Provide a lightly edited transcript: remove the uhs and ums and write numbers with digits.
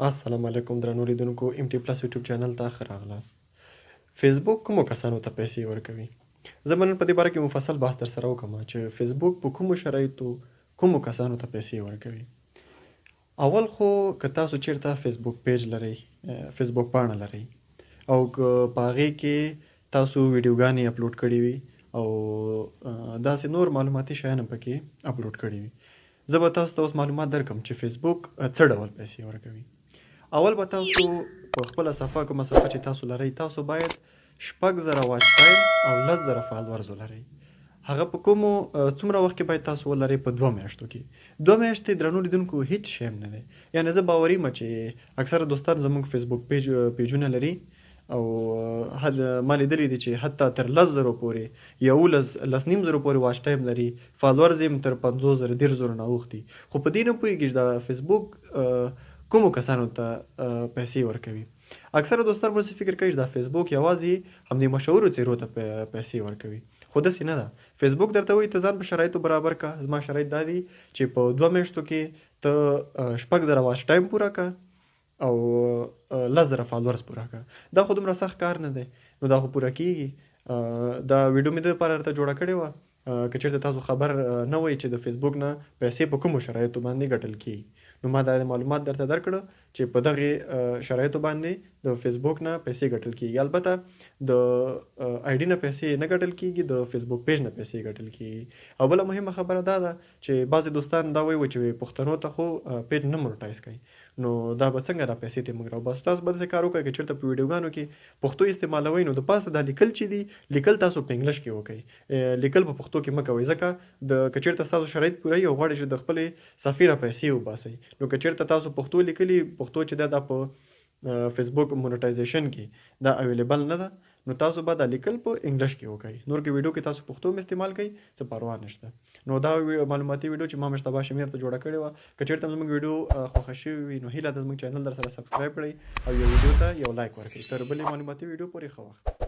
السلام علیکم درنو لیدونکو، ایم ټي پلس یوټیوب چینل ته ښه راغلاست. فیسبوک کومو کسانو ته پیسې ورکوي؟ زه به نن په دې باره کې مفصل بحث در سره وکړم چې فیسبوک په کومو شرایطو کومو کسانو ته پیسې ورکوي. اول خو که تاسو چیرته فیسبوک پیج لرئ، فیسبوک پاڼه لرئ او که په هغې کې تاسو ویډیوګانې اپلوډ کړې وي او داسې نور معلوماتي شیان هم پکې اپلوډ کړي وي، زه به تاسو ته اوس معلومات درکړم چې فیسبوک څه ډول پیسې ورکوي. اول به تاسو په خپله صفحه، کومه صفحه چې تاسو لرئ، تاسو باید 6000 واچ ټایم او 10,000 فالورز ولرئ. هغه په کومو څومره وخت کې باید تاسو ولرئ؟ په 2 میاشتو کې. 2 میاشتې، درنو لیدونکو، هیڅ شی هم نه دی. یعنې زه باوري یم چې اکثره دوستان زموږ فیسبوک پیجونه لري او حد ما لیدلي دي چې حتی تر 10,000 پورې، 11، 10.5 زرو پورې واچ ټایم لري، فالورز یې هم تر 50,000، 30,000 نه اوښتي، خو په دې نه پوهېږي چې دا فیسبوک کومو کسانو ته پیسې ورکوي. اکثره دوستان به فکر کوي چې دا فیسبوک یوازې همدې مشهورو څېرو ته پیسې ورکوي، خو داسې نه ده. فیسبوک درته وایي ته ځان په شرایطو برابر که. زما شرایط دا دي چې په 2 میاشتو کې ته 6000 واچ ټایم پوره که او 10,000 فالورز پوره که. دا خو دومره سخت کار نه دی، نو دا خو پوره کیږي. دا ویډیو مې د لپاره درته جوړه کړې وه که چېرته تاسو خبر نه وئ چې د فیسبوک نه پیسې په کومو شرایطو باندې ګټل کیږي. نو ما دا معلومات درته درکړه چې په دغه شرایطو باندې د فیسبوک نه پیسې ګټل کیږي. البته د آی ډي نه پیسې نه ګټل کیږي، د فیسبوک پیج نه پیسې ګټل کیږي. او بله مهمه خبره دا ده چې بعضې دوستان دا وایي چې پښتنو ته خو پیج نه مونټایز کوي، نو دا به څنګه دا پیسې ته موږ راوباسو؟ تاسو به داسې کار وکړئ، که چېرته په ویډیوګانو کې پښتو استعمالوئ، نو د پاسه دا لیکل چې دي، لیکل تاسو په انګلیش کې وکړئ، لیکل په پښتو کې مه کوئ. ځکه د که چېرته ستاسو شرایط پوره وي او غواړئ چې د خپلې صفحې نه پیسې وباسئ، نو که چېرته تاسو پښتو لیکلي، پښتو چې ده دا په فیسبوک مونټایزیشن کې دا اویلیبل نه ده، نو تاسو به دا لیکل په انګلیش کې وکړئ. نور که ویډیو کې تاسو پښتو هم استعمال کړئ، څه پروا نشته. نو دا معلوماتي ویډیو چې ما مشتبه شمیر ته جوړه کړې وه، که چېرته زموږ ویډیو خوښه شوې وي، نو هیله ده زموږ چینل در سره سبسکرایب کړئ او یو ویډیو ته یو لایک ورکړئ. تر بلې معلوماتي ویډیو پورې ښه وخت.